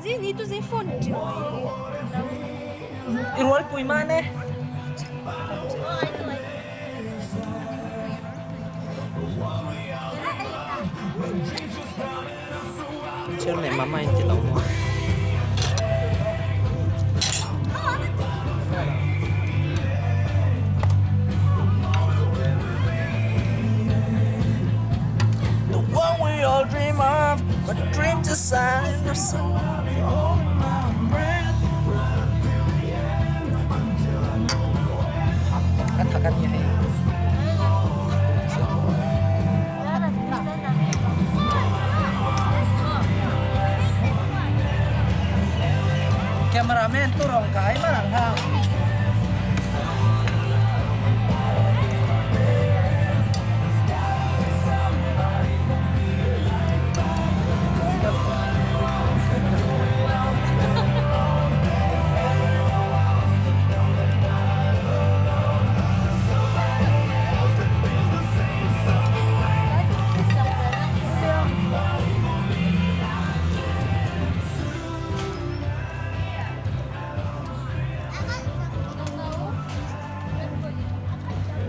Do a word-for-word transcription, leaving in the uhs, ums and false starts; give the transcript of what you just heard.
Zini tu zini phone tiu. I rualpui mah ne. Chairman mama in ti lo maw. The one we all dream of, but the dream to sign of someone. Ka thak a ni hei. Cameraman tu rong kai ma lang ha.